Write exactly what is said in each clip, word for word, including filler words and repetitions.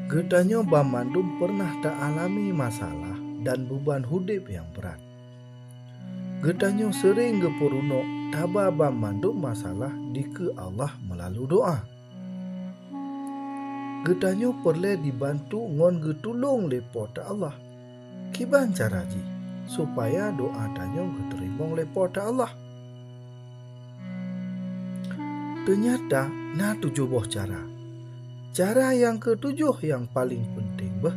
Geutanyoe banmandum peureunah ta-alami masalah dan beuban udeb nyang brat. Geutanyoe seuring geupeurunok taba banmandum masalah dikeue Allah meulalu doá. Geutanyoe peureulée jibantu ngon geutulông lé Po teu Allah. Kiban cara jih supaya doá tanyoe geuteurimong lé Po teu Allah? Teunyata na tujoh boh cara. Cara nyang keutujoh nyang paleng peunteng beuh,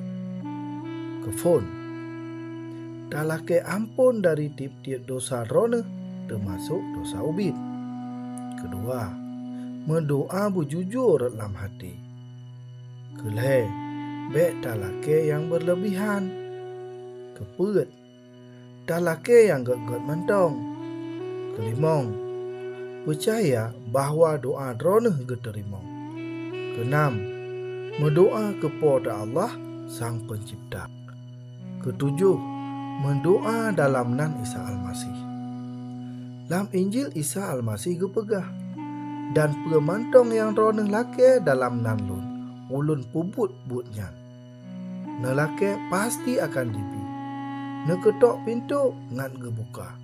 keuphon. Talakée amphon dari tieb-tieb dosa droeneuh, teumasok dosa ubit. Keudua, meudoá beujujur rot lam até. Keulhée, bék talakée nyang beureulebihan. Keupeuet, talakée nyang gét-gét mantong. Keulimong, peucaya bahwa doá droeneuh geuteurimong. Keunam, meudoá keu Po teu Allah, Sang Peuncebta. Keutujoh, meudoá dalam nan Isa Almaseh. Lam Injil Isa Almaseh geupeugah, "Dan peue mantong nyang droeneuh lakée dalam nan Lôn, Ulôn peubuet buet nyan." Neulakée pasti akan jibi. Neukeutok pintoe ngat geubuka.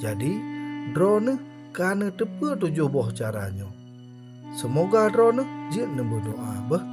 Jadi, droeneuh ka neuteupeue tujoh boh cara nyoe. Seumoga droeneuh jeuet neumeudoá beuh